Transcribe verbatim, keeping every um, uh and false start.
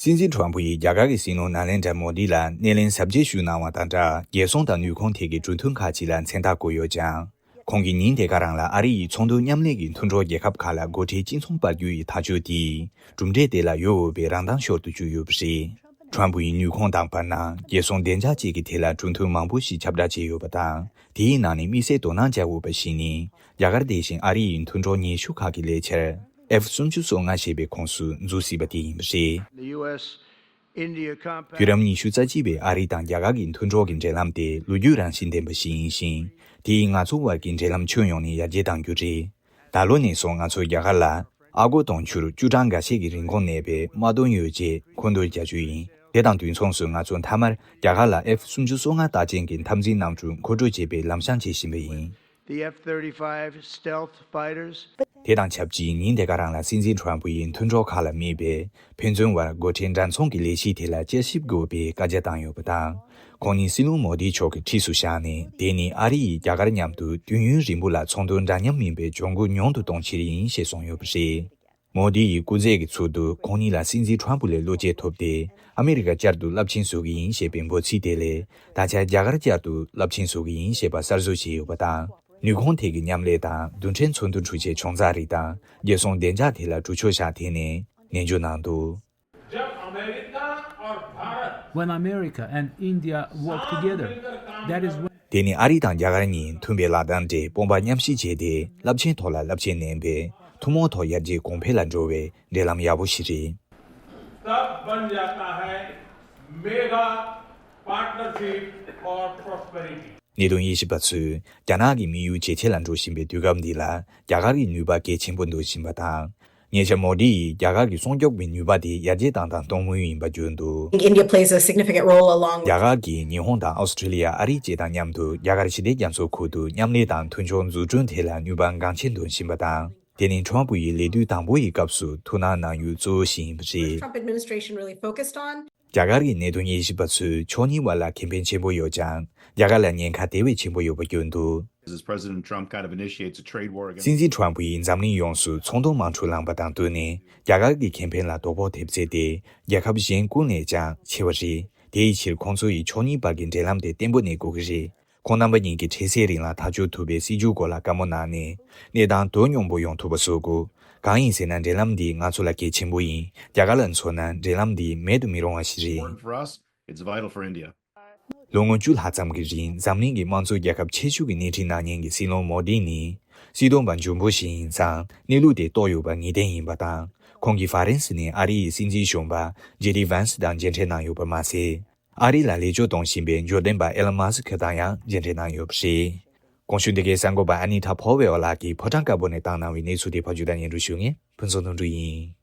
སྲིད་འཛིན་ཁྲོམ་ཕུ་ཡིས་རྒྱ་གར་གྱི་སྲིད་བློན་ནཱ་ལེནྡྲ་མོ་དི་ལ་སྣེ་ལེན་གཟབ་རྒྱས་ཞུས་གནང་བ་དང་སྦྲགས། རྒྱལ་སྲུང་དང་ནུས་ཁུངས་ཐད་ཀྱི་གྲོས་མཐུན་ཁག་ཅིག་ལ་མཚན་རྟགས་བཀོད་ཡོད་ཀྱང་། ཁོང་གིས་ཉིན་དེ་ག་རང་ལ་ཨ་རི་ཡི་ཚོང་དོན་མཉམ་ལས་ཀྱི་མཐུན་གྲོགས་རྒྱལ་ཁབ་ཁག་ལ་སྒོ་ཁྲལ་གཅིག་མཚུངས་སྤར་རྒྱུ་ཡི་ཐག་གཅོད་དེས། གྲུབ་འབྲས་དེ་ལ་ཡོད་འོས་པའི་རང་མདངས་ཤོར་དུ་བཅུག་ཡོད་པ་རེད། ཁྲོམ་ཕུ་ཡི་ནུས་ཁུངས་དང་བར་སྣང་། རྒྱལ་སྲུང་བདེ་འཇགས་བཅས་ཀྱི་ཐད་ལ་གྲོས་མཐུན་མང་པོ་ཞིག་ཁྱབ་བསྒྲགས་བྱས་ཡོད་པ་དང་། དེའི་ནང་ནས་དམིགས་བསལ་དོ་སྣང་བྱ་འོས་པ་ཞིག་ནི། རྒྱ་གར་དེ་བཞིན་ཨ་རི་ཡི་མཐུན་གྲོགས་ཉེ་ཤོས་ཁག་གི་ལས་འཆར་ཨེཕ་སུམ་ཅུ་སོ་ལྔ་ཞེས་པའི་ཁོངས་སུ་འཛུལ་སྲིད་པ་དེ་ཡིན་པ་རེད། The U S India Compact. བརྒྱུད་རིམ་ཉི་ཤུ་རྩ་གཅིག་པའི་ཨ་རི་དང་རྒྱ་གར་གྱི་མཐུན་གྲོགས་ཀྱི་འབྲེལ་ལམ་དེ་ལོ་རྒྱུས་རང་བཞིན་ལྡན་པ་ཞིག་ཡིན་ཞིང་། དེ་ཡིས་ང་ཚོ་དབར་གྱི་འབྲེལ་ལམ་ཁྱོན་ཡོངས་ནས་ཡར་རྒྱས་གཏང་རྒྱུ་རེད། ད་ལོ་ནས་བཟུང་ང་ཚོས་རྒྱ་གར་ལ་ཨ་སྒོར་དུང་ཕྱུར་བཅུ་གྲངས་འགའ་ཤས་ཀྱི་རིན་གོང་གནས་པའི་དམག་དོན་ཡོ་བྱད་མཁོ་འདོན་རྒྱག་རྒྱུ་ཡིན། དེ་དང་དུས་མཚུངས་སུ་ང་ཚོས་མཐའ་མར་རྒྱ་གར་ལ་ཨེཕ་སུམ་ཅུ་སོ་ལྔ་རྟགས་ཅན་གྱི་འཐབ་འཛིང་གནམ་གྲུ་མཁོ་སྤྲོད་བྱེད་པའི་ལམ་སང་བྱེད་བཞིན་པ་ཡིན། The F thirty-five stealth fighters. དེ་དང་ཆབས་ཅིག་ཉིན་དེ་ག་རང་ལ་སྲིད་འཛིན་ཁྲོམ་ཕུ་ཡིས་མཐུན་གྲོགས་ཁག་ལ་དམིགས་པའི་ཕན་ཚུན་དབར་སྒོ་ཁྲལ་འདྲ་མཚུངས་ཀྱི་ལས་གཞི་དེ་ལ་བསྐྱར་ཞིབ་དགོས་པའི་བཀའ་རྒྱ་བཏང་ཡོད་པ་དང་། ཁོང་ཉིད་སྲིད་བློན་མོ་དིའི་མཆོག་གི་འཁྲིས་སུ་བཞག་ནས། དེ་ནི་ཨ་རི་ཡིས་རྒྱ་གར་མཉམ་དུ་དུས་ཡུན་རིང་པོ་ལ་ཚོང་དོན་འདྲ་མཉམ་མིན་པའི་གྱོང་གུད་ཉུང་དུ་གཏོང་ཕྱིར་ཡིན་ཞེས་གསུངས་ཡོད་པ་རེད། མོ་དི་ཡི་སྐུ་རྩེད་ཀྱི་ཚུལ་དུ་ཁོང་ཉིད་ལ་སྲིད་འཛིན་ཁྲོམ་ཕུ་ལས་བློ་སྐྱེད་ཐོབ་སྟེ། ཨ་མི་རི་ཀ་བསྐྱར་དུ་རླབས་ཆེན་བཟོ་གི་ཡིན་ཞེས་པའི་འབོད་ཚིག་དེ་ལས། ད་ཆ་རྒྱ་གར་བསྐྱར་དུ་རླབས་ཆེན་བཟོ་གི་ཡིན་ཞེས་པ་གསར་བཟོ་བྱས་ཡོད་པ་དང་། ནུས་ཁུངས་ཐད་ཀྱི་མཉམ་ལས་དང་། རྡུལ་ཕྲན་ཚོང་དོན་འཕྲུལ་ཆས་ཆུང་ཙག་རིགས་དང་། རྒྱལ་སྲུང་བདེ་འཇགས་ཐད་ལ་གྲོས་ཆོད་བཞག་ཐད་ནས་ནན་བརྗོད་གནང་འདུག། जब अमेरिका और Bharat When America and India work साथ together, मिलकर काम that is कर when དེ་ནི་ཨ་རི་དང་རྒྱ་གར་གཉིས་མཐུན་པའི་ལག་གདང་སྦྲེལ། དཔུང་པ་མཉམ་གཤིབ་བྱས་ཏེ། རླབས་ཆེན་ཐོག་ལ་རླབས་ཆེན་བསྣན་པའི། ཐུན་མོང་ཐོག་ཡར་རྒྱས་གོང་འཕེལ་ལ་འགྲོ་བའི་འབྲེལ་ལམ་ཡག་པོ་ཞིག་རེད། तब बन जाता है मेगा पार्टनरशिप और प्रॉस्पेरिटी। གནད་དོན་དབྱེ་ཞིབ་པ་ཚོས། རྒྱ་ནག་གི་དམིགས་ཡུལ་ཇེ་ཆེ་ལ་འགྲོ་བཞིན་པའི་དུས་སྐབས་འདི་ལ། རྒྱ་གར་གྱི་ནུས་པ་གལ་ཆེན་པོ་འདོགས་བཞིན་པ་དང་། ཉེ་ཆར་མོ་དི་ཡིས་རྒྱ་གར་གྱི་སྲུང་སྐྱོབ་ཀྱི་ནུས་པ་དེ་ཡར་རྒྱས་བཏང་སྟངས་གཏོང་མུས་ཡིན་པ་བརྗོད་འདུག། India plays a significant role along. རྒྱ་གར་གྱིས་ཉི་ཧོང་དང་ཨོ་སི་ཁྲི་ལི་ཡ། ཨ་རི་བཅས་དང་མཉམ་དུ་རྒྱ་གར་ཞི་བདེ་རྒྱ་མཚོའི་ཁུལ་དུ་མཉམ་ལས་དང་མཐུན་ཕྱོགས་འཛུགས་སྐྲུན་ཐད་ལ་ནུས་པ་འགངས་ཆེན་འདོན་བཞིན་པ་དང་། དེ་ནི་ཁྲོམ་ཕུ་ཡི་ལས་དུས་དང་པོ་ཡི་སྐབས་སུ་ཐུགས་སྣང་གནང་ཡུལ་གཙོ་བོ་ཞིག་ཡིན་པ་རེད། Trump administration really focused on. རྒྱ་གར་གྱི་གནད་དོན་དབྱེ་ཞིབ་པ་ཚོས་ཕྱོགས་གཉིས་བར་ལ་ཁེ་ཕན་ཆེན་པོ་ཡོད་ཀྱང་། རྒྱ་གར་ལ་ཉེན་ཁ་དེ་བས་ཆེན་པོ་ཡོད་པ་བརྗོད་འདུག། As President Trump kind of initiates a trade war against སྲིད་འཛིན་ཁྲོམ་ཕུ་ཡིས་འཛམ་གླིང་ཡོངས་སུ་ཚོང་དོན་དམག་འཁྲུག་ལངས་པ་དང་བསྟུན་ནས། རྒྱ་གར་གྱི་ཁེ་ཕན་ལ་དོ་ཕོག་ཐེབས་ཚད་དེ། རྒྱལ་ཁབ་གཞན་ཀུན་ལས་ཀྱང་ཆེ་བ་རེད། དེའི་ཕྱིར་ཁོང་ཚོ་ཡིས་ཕྱོགས་གཉིས་བར་གྱི་འབྲེལ་ལམ་དེ་བརྟན་པོ་གནས་དགོས་ཀྱི་རེད། ཁོང་རྣམ་པ་གཉིས་ཀྱིས་འཕྲལ་སེལ་རིང་ལ་ཐག་གཅོད་ཐུབ་པའི་སྲིད་ཇུས་སྐོར་ལ་བཀའ་མོལ་གནང་ནས། གནས་སྟངས་དོ་སྙོམས་པོ་ཡོང་ཐུབ་པ་བཟོ་དགོས། གང་ཡིན་ཟེར་ན། འབྲེལ་ལམ་འདི་ང་ཚོ་ལ་གལ་ཆེན་པོ་ཡིན། རྒྱ་གར་ལ་མཚོན་ན། འབྲེལ་ལམ་འདི་མེད་དུ་མི་རུང་བ་ཞིག་རེད། Important for us, it's vital for India. ལོ་ངོ་བཅུ་ལྷག་ཙམ་གྱི་རིང་འཛམ་གླིང་གི་དམངས་གཙོ་རྒྱལ་ཁབ་ཆེ་ཤོས་ཀྱི་སྣེ་ཁྲིད་གནང་མཁན་གྱི་སྲིད་བློན་མོ་དི་ནི། སྲིད་དོན་པ་འཇོན་པོ་ཞིག་ཡིན་ཙང་། གནས་ལུགས་དེ་རྟོགས་ཡོད་པ་ངེས་གཏན་ཡིན་པ་དང་། ཁོང་གིས་ཧྥ་རན་སི་ནས་ཨ་རི་ཡི་སྲིད་འཛིན་གཞོན་པ་ཇེ་ཌི་ཝན་སི་དང་མཇལ་འཕྲད་གནང་ཡོད་པ་མ་ཟད། ཨ་རི་ལ་ལས་ཕྱོགས་གཏོང་བཞིན་པའི་འབྱོར་ལྡན་པ་ཨེ་ལོན་མཱ་སི་ཁི་དང་ཡང་མཇལ་འཕྲད་གནང་ཡོད་པ་རེད། གོང་ཞུས་འདི་གའི་གསར་འགོད་པ་ཨ་ནི་ཐ་ཕོ་ཝེ་ཨོ་ལགས་ཀྱིས་ཕོ་བྲང་དཀར་པོ་ནས་བཏང་གནང་བའི་གནས་ཚུལ་དེ་ཕབ་སྒྱུར་དང་སྙན་སྒྲོན་ཞུ་མཁན་ཕུན་ཚོགས་དོན་གྲུབ་ཡིན།